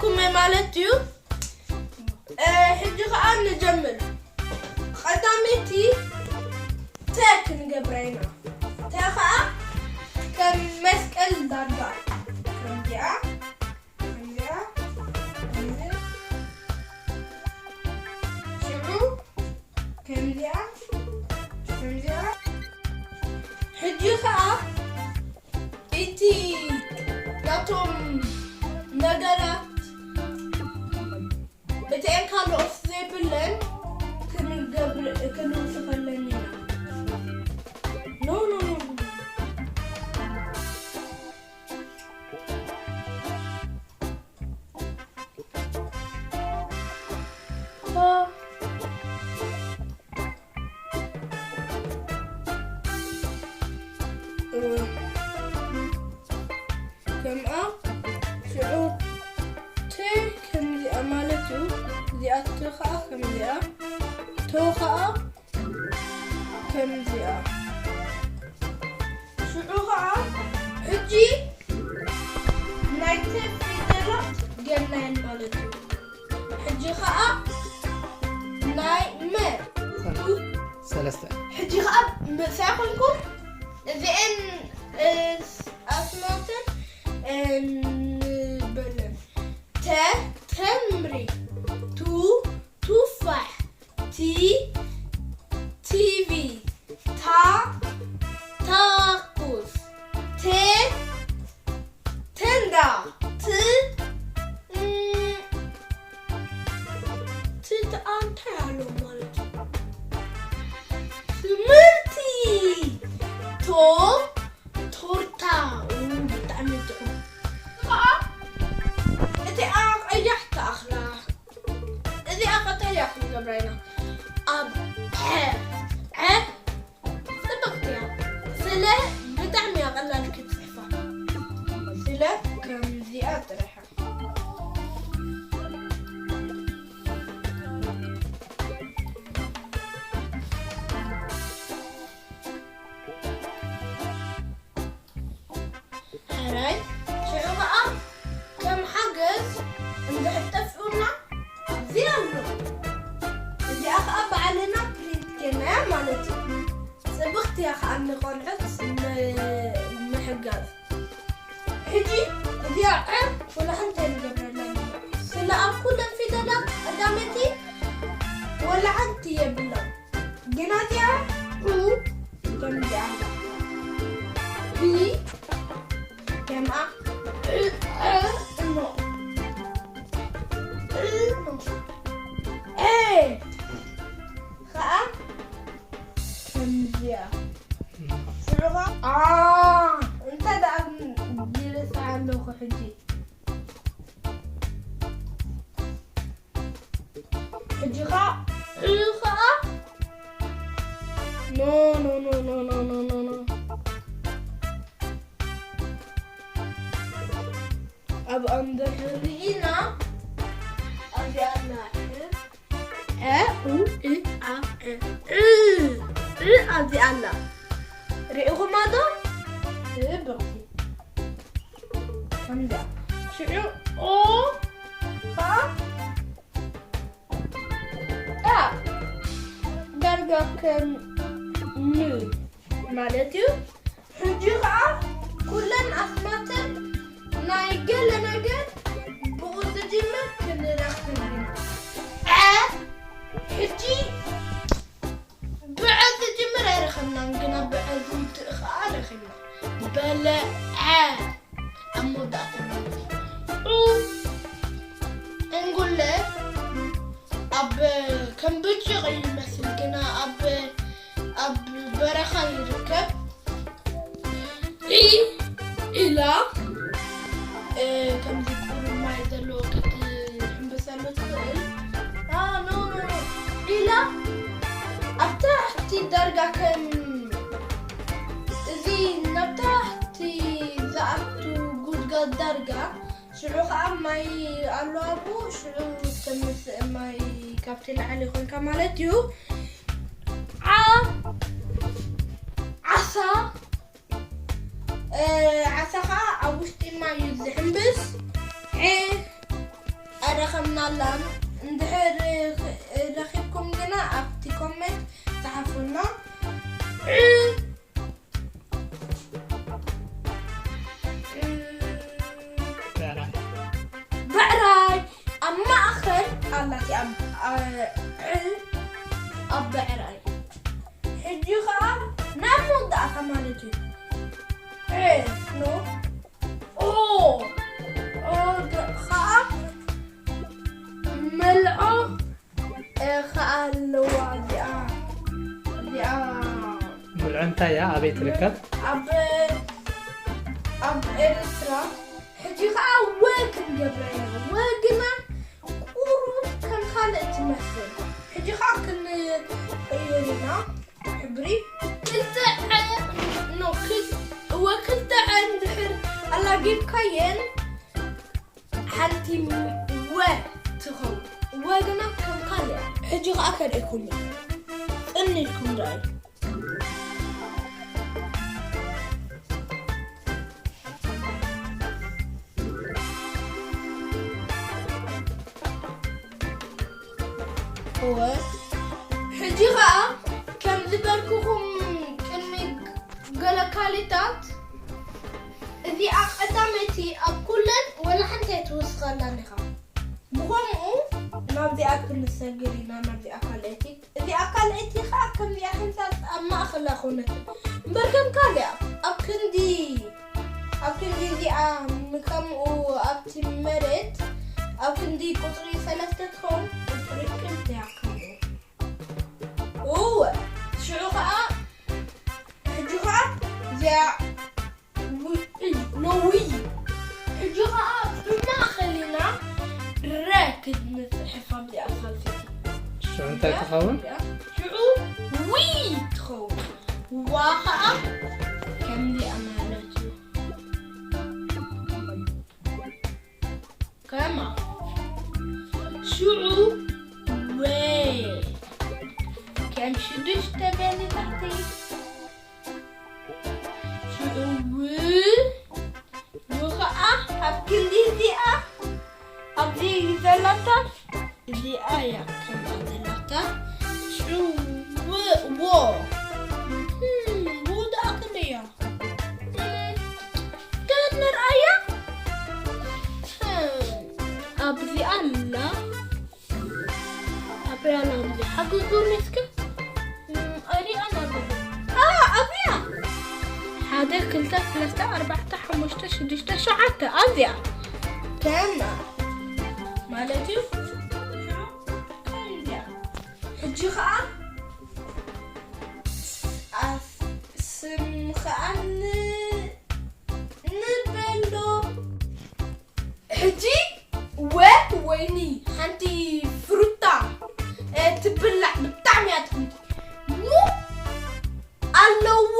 ኩመ ማለት እዩ። እ፣ ሕጂ ኸዓ ንጀምር። ቀዳመይቲ ተ ክንገብራ ኢና። ተ ኸዓ ከም መስቀል ዳርጋ። ከምዚኣ፣ ከምዚኣ፣ ከምዚ። ሽዑ ከምዚኣ፣ ከምዚኣ። ሕጂ ኸዓ እቲ ናቶም ነገራት እተን ካልኦት ዘይብለን ክንገብር፣ ክንውስኸለን ኢና። ኖ፣ ኖ፣ ኖ። ከምኣ ሽዑ ተ ከምዚኣ ማለት እዩ። እዚኣ ተ ኸዓ ከምዚኣ፣ ቶ ኸዓ ከምዚኣ። ሽዑ ኸዓ ሕጂ ናይ ተ ፊደላት ገናየን ማለት እዩ። ሕጂ ኸዓ ናይ መ ሰለስተ። ሕጂ ኸዓ ምሳይ ኮንኩም እዚኤን፣ እ፣ ኣስማተን፣ እ፣ ንበለን። ተ፣ ተምሪ። ቱ፣ ቱፋሕ። ቲ፣ ቲቪ። ታ፣ ታኩስ። ቴ፣ ቴንዳ። ት፣ ም፣ ት፣ ት፣ እንታይ ኣሎ ማለት እዩ? ትምህርቲ። ቶ፣ ቶርታ። ኡ፣ ብጣዕሚ ጥዑም። ኸዓ እቲኣ ቀያሕ ትኣኽላ። እዚኣ ቀጠልያ ክንገብራ ኢና። ኣብ ዐ፣ ዐ ጽብቕቲ እያ። ስለ ብጣዕሚ እያ ቀላል ክትጽሕፋ። ስለ ከምዚኣ ጥራሕ። ሕራይ፣ ሽዑ ኸዓ ከም ሓገዝ እንድሕር ጠፊኡና እዚ ኣሎ። እዚኣ ኸዓ ባዕልና ፕሪንት ጌርናያ ማለት እዩ። ጽብቕቲ እያ ኸዓ ንቖልዑት ን-፣ ምሕጋዝ። ሕጂ እዚኣ ዐ ወላ ሓንቲ ኣይንገብረላን ኢና። ስለ ኣብ ኩለን ፊደላት ቀዳመይቲ ወላ ሓንቲ የብላን። ግና እዚኣ ኡ ከምዚኣ ቢ ከምኣ ዕ፣ ዕ እሞ ዕ እሞ ዐ ኸዓ ከምዚኣ። ሽዑ ኸዓ ኣ እንታይ ደኣ ይርስዓ ኣለኹ ሕጂ። ሕጂ ኸዓ ዕ ኸዓ ኖ፣ ኖ፣ ኖ። ኣብ ኣንድሕር ርኢና ኣብዚኣ ኣላ። ዕ፣ ዑ፣ እ፣ ኣ፣ ዕ፣ ዕ፣ ዕ ኣብዚኣ ኣላ። ርኢኹማ ዶ? ጽብቕቲ። ከምዚኣ። ሽዑ ኦ ኸዓ ኣ፣ ዳርጋ ከም ም ማለት እዩ። ሕጂ ኸዓ ኩለን ኣስማተን ናይ ገለ ነገር ብኡ ዝጅምር ክንረኽብ ኢና። ዐ፣ ሕጂ ብዐ ዝጅምር ኣይረኸብናን፣ ግና ብዐ ዝውድእ ኸዓ ረኺብና። በለዐ። ኣብ መወዳእታ ዑ እንጉለ ኣብ ከም ብጭቕ እዩ ይመስል፣ ግና ኣብ፣ ኣብ በረኻ ይርከብ። ዒ፣ ዒላ፣ እ፣ ከምዚ ቁሩብ ማይ ዘለዎ ክትሕምብሰሉ ትኽእል። አ፣ ኖ፣ ኖ፣ ኖ። ዒላ ኣብ ታሕቲ ዳርጋ ከም እዚ ናብ ታሕቲ ዝኣቱ ጉድጓድ ዳርጋ፣ ሽዑ ኸዓ ማይ ኣሎ ኣብኡ፣ ሽዑ ተምስእ ማይ ካብቲ ላዕሊ ኮንካ ማለት እዩ። ዓ፣ ዓሳ፣ እ፣ ዓሳ ኸዓ ኣብ ውሽጢ ማይ እዩ ዝሕምብስ። ዔ፣ ረኸብናላን። እንድሕር ረኺብኩም ግና ኣብቲ ኮሜንት ጸሓፉልና። ብዕራይ ኣብ ማእኸል ኣላ እቲኣ፣ ዕ ኣብ ብዕራይ። ሕጂ ኸኣ ናብ መወዳእታ ማለት እዩ። ዕ ኖ ኦ ኦ ኸኣ መልዖ ኸኣ ኣለዋ እዚኣ እዚኣ ምልዖ እንታይ እያ? ኣበይ ትርከብ? ኣብ ኣብ ኤርትራ። ሕጂ ኸኣ ወ ክንገብራ ኢና። ወ ግና ቁሩብ ከም ካልእ ትመስል። ሕጂ ኸኣ ክንቕይር ኢና ሕብሪ። ክልተ ዐ ኖ ክል እወ ክልተ ዐ እንድሕር ኣላጊብካየን ሓንቲ ወ ትኸውን። ወ ግና ከም ካልእ እያ። ሕጂ ኸኣ ከርእየኩም እየ። ጽን ኢልኩም ረኣዩ። እወ። ሕጂ ኸኣ ከም ዝበልኩኹም ቅድሚ ገለ ካልእታት እዚኣ ቀዳመይቲ ኣብ ኩለን ወላ ሓንቲ ኣይትውስኸላን ኢኻ። ብኸምኡ ናብዚኣ ክንሰግር ኢና፣ ናብዚኣ ካልኣይቲ። እዚኣ ካልኣይቲ ኸኣ ከምዚኣ ሓንሳብ ኣብ ማእኸላ ኮነት እምበር ከም ካልኣ ኣብ ክንዲ ኣብ ክንዲ እዚኣ ንከምኡ ኣብቲ መሬት ኣብ ክንዲ ቁጽሪ ሰለስተ ትኸውን ቁጽሪ ክልተ እያ ከምኡ። እወ ሽዑ ኸኣ ሕጂ ኸኣ እዚኣ ዊ- ኖዊ ሕጂ ኸኣ ብማእኸል ኢና ረ ክንጽሕፍ ኣብዚኣ ሳልሰይቲ። ሽዑ እንታይ ትኸውን? ሽዑ ዊ ትኸውን። ዋ ኸኣ ከምዚኣ ማለት እዩ። ከማ ሽዑ ወ ከም ሽዱሽተ በሊ ታሕቲ ሽዑ ው ው ኸዓ ኣብ ክንዲ እዚኣ ኣብዚ ዘላታ እዚኣ እያ ከምኣ ዘላታ ሽዑ ው ዎ ው ደኣ ክንደይ እያ ገና ንርኣያ ኣብዚኣ ኣላ ኣብያ ኣላ ኣብዚ ሓግዙኒ እስከ ኣይሪኣን ኣለኹ ኣብያ ሓደ ክልተ ሰለስተ ኣርባዕተ ሓሙሽተ ሽዱሽተ ሸውዓተ ኣብዚኣ ከም ማለት እዩ ሕጂ ከዓ ስም ከዓ ንበሎ ሕጂ ወ ወይኒ ሓንቲ ፍሩታ ትብላዕ ብጣዕሚ እያ ትፍንቲ ሙ ኣለዎ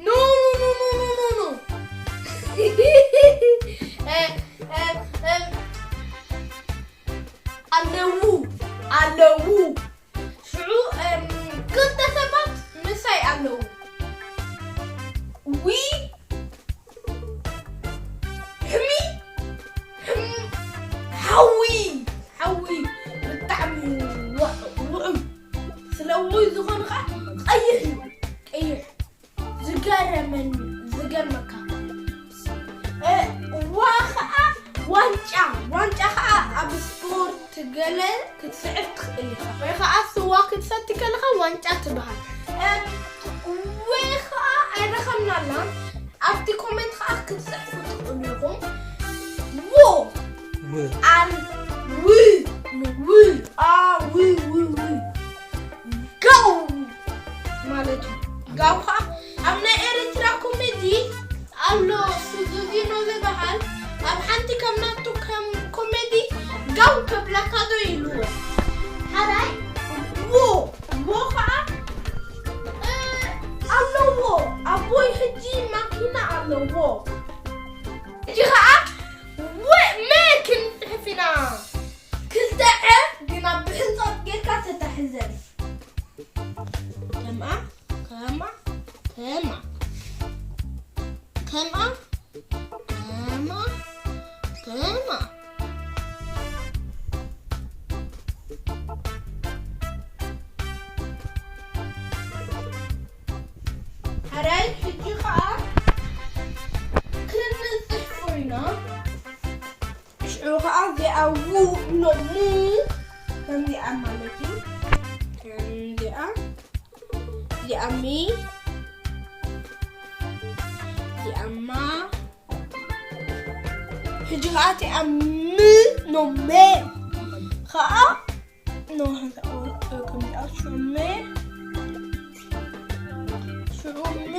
ኖ ኖ ኖ ኖ ኖ ኖ ኣለዉ ኣለዉ ሽዑ ክልተ ሰባት ምሳይ ኣለዉ ዊ ሕሚ ሓዊ ሓዊ ብጣዕሚ ውዑይ ስለ ውዑይ ዝኾኑ ከዓ ቀይሕ እዩ ቀይሕ ዝገረመኒ ዝገርመካ ዋ ከዓ ዋንጫ ዋንጫ ከዓ ኣብ ስፖርት ገለ ክትስዕር ትኽእል ኢኻ ወይ ከዓ ስዋ ክትሰቲ ከለኻ ዋንጫ ትበሃል ወይ ከዓ ኣይረኸብናላን ኣብቲ ኮሜንት ከዓ ክትፅሕፉ ትኽእሉ ኢኹም ዎ ኣን ው ው ኣ ው ው ው ጋው ማለት እዩ ጋው ከዓ ኣብ ናይ ኤርትራ ኮሜዲ ኣሎ ሱዙዚኖ ዝበሃል ኣብ ሓንቲ ከም ናቱ ከም ኮሜዲ ጋው ከብለካ ዶ ኢልዎ ሓራይ ዎ ዎ ከዓ ኣለዎ ኣቦይ ሕጂ ማኪና ኣለዎ ሕጂ ከዓ መ ክንፅሕፍ ኢና ክልተ ዐ ሕጂ ከዓ ክንፅሕፎ ኢና። ሽዑ ከዓ እዚኣ ዉ ኖ ሙ ከምዚኣ ማለት እዩ። ከምዚኣ እዚኣ ሚ እዚኣ ማ ሕጂ ከዓ እቲኣ ም ኖ ሜ ከዓ ኖ ከምዚኣ ሽዑ ሜ ሽዑ ሜ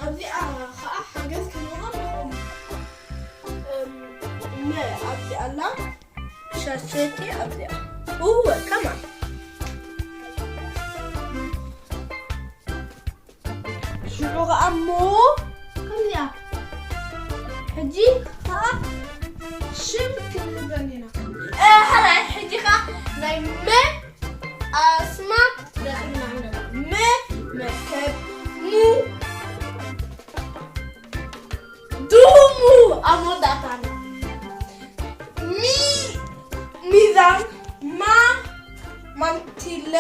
ኣብዚኣ ከዓ ሓገዝ ክንወሃብ ንኽእል። እም፣ መ ኣብዚኣ ኣላ። ሻሸቲ ኣብዚኣ። እወ፣ ከማን። ሽዑ ከዓ እሞ ከምዚኣ። ሕጂ ከዓ ሽም ክንህበን ኢና። እ፣ ሕራይ፣ ሕጂ ከዓ ናይ መ ኣስማት ረኺብና ኣለና። መ መርከብ፣ ሙ ዱሙ ኣብ መወዳእታና። ሚ ሚዛን፣ ማ ማንቲለ፣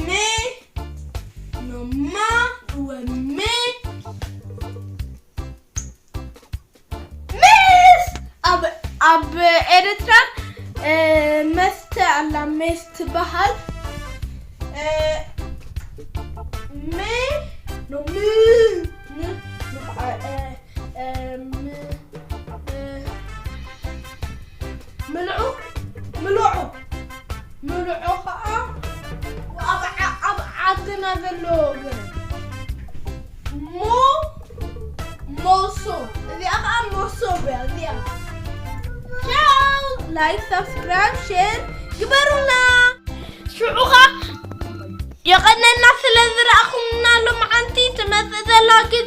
ሜ ኖማ ወሜ ሜስ ኣብ ኣብ ኤርትራ እ፣ መስተ ኣላ ሜስ ትበሃል። እ፣ ሜ ኖ ም ም እ፣ እ፣ ም እ፣ ምልዑ ምልዑ ምልዑ ከዓ ኣብ ዓ- ኣብ ዓድና ዘሎ ገለ ሞ ሞሶ እዚኣ ከዓ ሞሶ እያ እዚኣ። ቻው ላይክ ሳብስክራይብ ሼር ግበሩና። ሽዑ ኸ የቐነና ስለ ዝረኣኹምና ሎማዓንቲ ትመጽእ ዘላ ግን